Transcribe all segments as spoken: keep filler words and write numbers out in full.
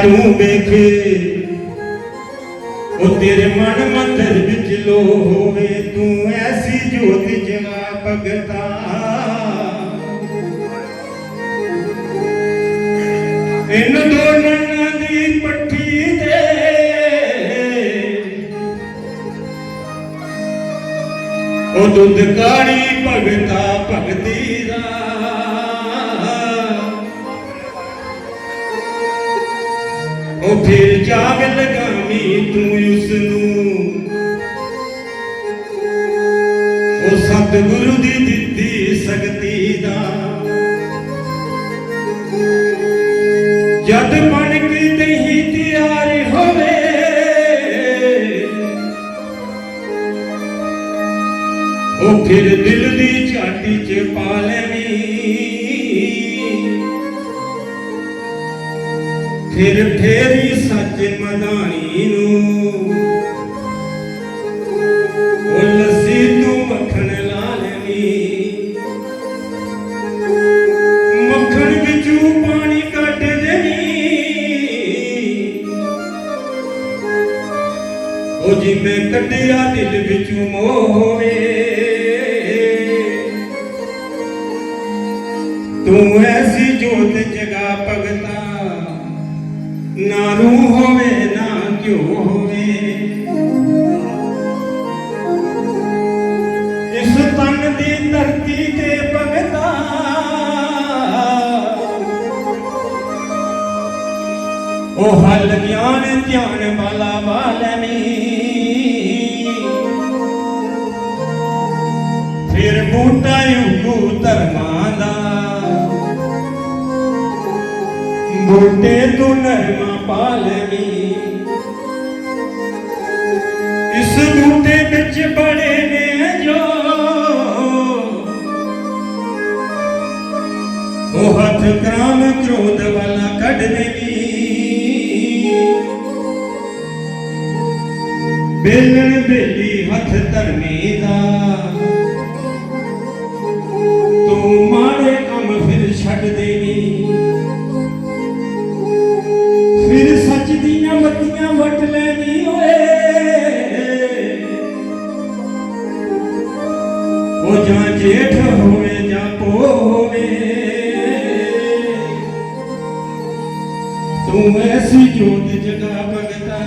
तू वेखे, ओ तेरे मन मंदर विच लो होवे, तू ऐसी जोत जगा भगता। इन दो नैना दी पट्ठी ते ओ दुध काढ़ी भगता भगती दा। ओ फिर जाग लगामी तू उसनू, ओ सतगुरु दी दित्ती शक्ति दा। जद बन के दही तैयार होवे, ओ फिर दिल दी झाटी च पा लैनी। फिर फेरी सच मधानी नू, ओ लस्सी तू मक्खन ला लैनी। मक्खन बिचू पानी कड्ढ देनी। ओ जिमें कड्ढेआ दिल बिचू मोह होवे, तू ऐसी जोत जगा भगता, ना रूह होवे ना घ्यो होवे। इस तन दी धरती ते भगता, ओ हल ज्ञान ध्यान वाला वालमी। फिर बूटा उगू धर्मा दा, बूटे तू नरमा पालमी। इस बूटे बिच बड़े ने जो, ओ हथ क्राम क्रोध वाला कढ देनी। बेलन बेली हथ धर्मी दा, तू माड़े कम फिर छड देनी। फिर सच दियां बत्तियां वट लैनी ओए। ओ जां जेठ होवे जां पो होवे, तू ऐसी जोत जगा भगता,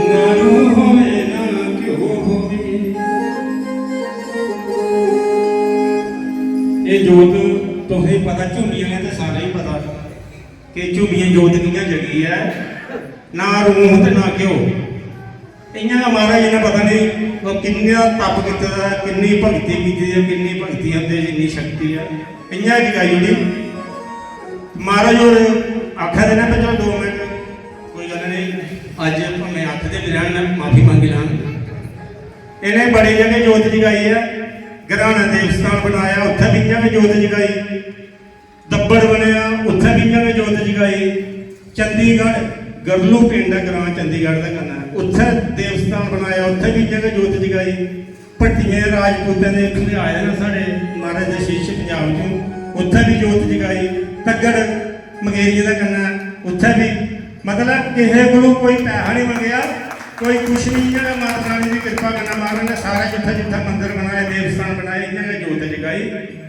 ना रूह होवे ना घ्यो होवे। ये जोत तुसें पता, झुमियां ने ते सारें ही पता कि झुमियां जोत कि'यां जगी ऐ, ना रूह ते ना घ्यो। इ'यां गै महाराज जी ने पता नहीं ओह् किन्ना तप कीते दा, किन्नी भगती कीती दी, किन्नी भगती उं'दे च इन्नी शक्ति ऐ, इ'यां गै जगाई ओड़ी। महाराज होर आखा दे न, "बच्चो, दो मिनट, कोई गल्ल नहीं, अज्ज भामें आखदे बी रैह्न, माफी मंगी लैन।" इ'नें बड़ी जगह जोत जगाई ऐ, गराना देव स्थान बनाया, उत्थै बी इ'यां गै जोत जगाई। दब्बड़ बनेआ, उत्थै बी इ'यां गै जोत जगाई। चंडीगढ़, गरलू पिंड ऐ ग्रां चंडीगढ़ दे कन्नै, उत्थै देवस्थान बनाया, उत्थै बी इ'यां गै जोत जगाई। भट्टियें राजपूतें दे इत्थै आए न साढ़े महाराज दे शिष्य पंजाब चों, उत्थै बी जोत जगाई। तगड़ मगेरियें दे कन्नै उत्थै बी, मतलब, किसे कोलों कोई पैसा नहीं मंगेआ, कोई कुछ नहीं, इ'यां गै माता रानी दी किरपा कन्नै महाराज ने सारे जित्थै जित्थै मंदर बनाए, देवस्थान बनाए, इ'यां गै जोत जगाई।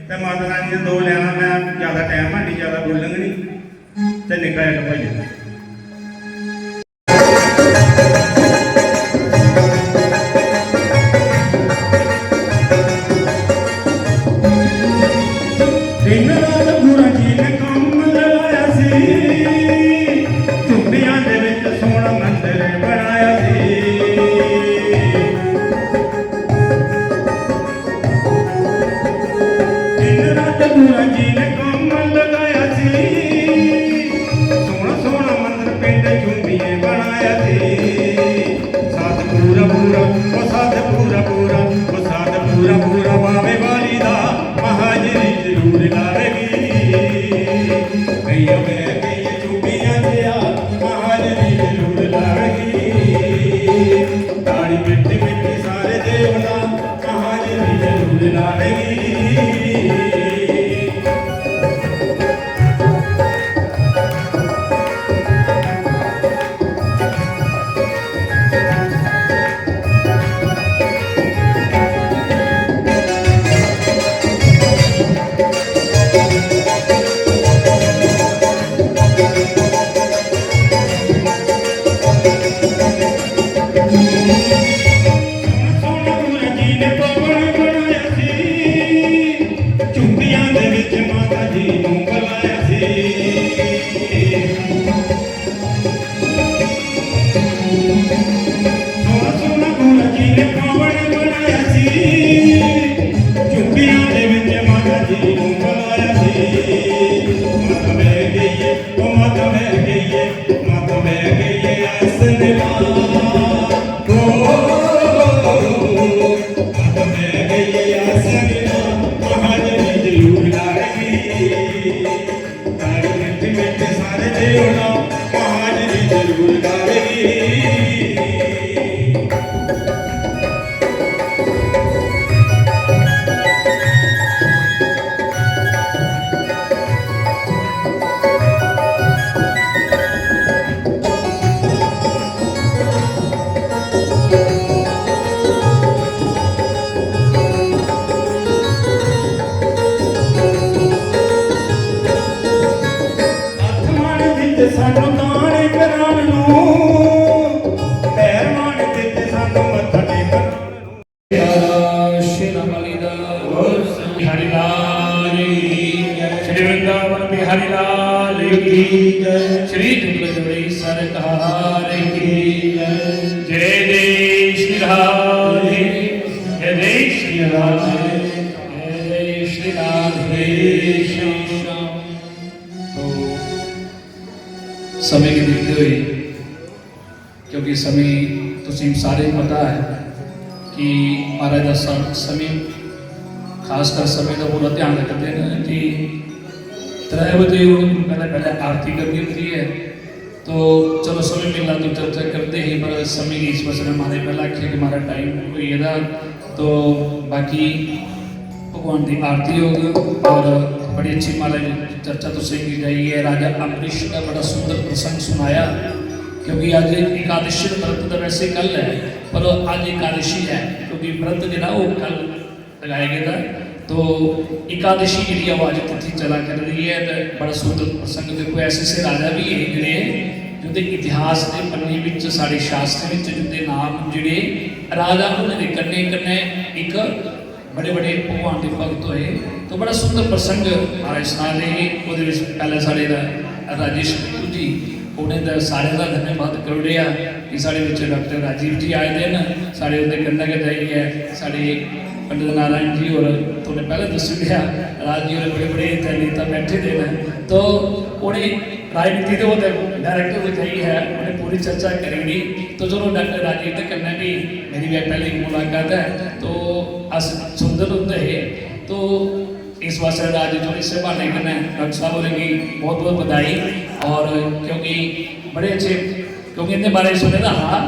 ते माता रानी दे दो लैना, मैं ज्यादा टाइम है नहीं, ज्यादा बोलंग नहीं, ते निक्का इक भजन। दिन रात गुरु जी ने कम्म लगाया सी, झुंडियां दे विच सोहना मंदर बनाया सी। दिन रात गुरु जी ने कम्म लगाया सी, सोहना सोहना मंदर पिंड झुंडिये बनाया सी। साथ पूरा पूरा, ओ साथ पूरा पूरा, ओ साथ पूरा पूरा बावे वाली दा महाजरी जरूर लावेगी। भैया मैं कई चुपियां जिया महाजरी जरूर लावेगी। ताड़ी मिट्ठी मिट्ठी सारे देवना महाजरी जरूर लावेगी। हाजरी जरूर गावेगी। हत्थ मार दित्ते सानू ताने करान नू, पैर मार दित्ते सानू मत्था टेकन। प्यारा शेरा वाली दा बिहारी लाल की जय। श्री वृंदावन बिहारी लाल की जय। श्री जुगल जोड़ी सरकार की जय। जय जय श्री राधे, जय जय श्री राधे, जय जय श्री राधे श्याम। तो समय की देखते हुए, क्योंकि समय तुसें सारे पता है कि महाराज दा स-, समय, खासकर समय दा पूरा ध्यान रखदे न कि त्रै बजे उ'नें पैह्लें, पैह्लें आरती करनी होंदी ऐ। तो चलो, समय मिलना तो चर्चा करदे ही, पर समय गी इस पासै महाराज पैह्लें आखेआ कि महाराज टाइम होई गेदा। तो बाकी भगवान दी आरती होग और बड़ी अच्छी महाराज चर्चा तुसें गी जाइयै राजा अम्बरीश दा बड़ा सुंदर प्रसंग सुनाया, क्योंकि अज्ज एकादशी दा व्रत दा वैसे कल है, पर अज्ज एकादशी है, क्योंकि व्रत जेह्ड़ा ओह् कल लगाया गेदा। तो एकादशी जेह्ड़ी ऐ, ओह् अज्ज तिथि चला करदी ऐ, ते बड़ा सुंदर प्रसंग। देखो, ऐसे ऐसे राजा भी है जेह्ड़े, जिंदे इतिहास दे पन्ने बिच, साढ़े शास्त्र बिच जिंदे नाम जेह्ड़े राजा होने दे कन्नै कन्नै इक बड़े बड़े भगवान दे भक्त होए। तो बड़ा सुंदर प्रसंग महाराज सना दे हे। ओह्दे बिच पैह्लें साढ़े रा-, राजेश बिट्टू जी, उ'नें ते सारें दा धन्यवाद करी ओड़ेआ कि साढ़े बिच डाक्टर राजीव जी आए दे न। साढ़े उं'दे कन्नै गै जाइयै साढ़े पंडित नारायण जी होर, तुसें पैह्लें दस्सी ओड़ेआ, राज जी होर बड़े बड़े इत्थै नेता बैठे दे न। तो उ'नें राजनीति दे ओह्दे डायरेक्टर होई जाइयै उ'नें पूरी चर्चा करी ओड़ी। तो चलो, डाक्टर राजीव दे कन्नै भी मेरी वै पैह्ली मुलाकात ऐ। तो अस सुंदर होंदे हे। तो इस वास्तै राज जी थोह्ड़े इस्सै ब्हाने कन्नै डाक्टर साहब होरें गी बहुत बहुत बधाई। और क्योंकि बड़े अच्छे, क्योंकि इं'दे बारे च सुने दा हा,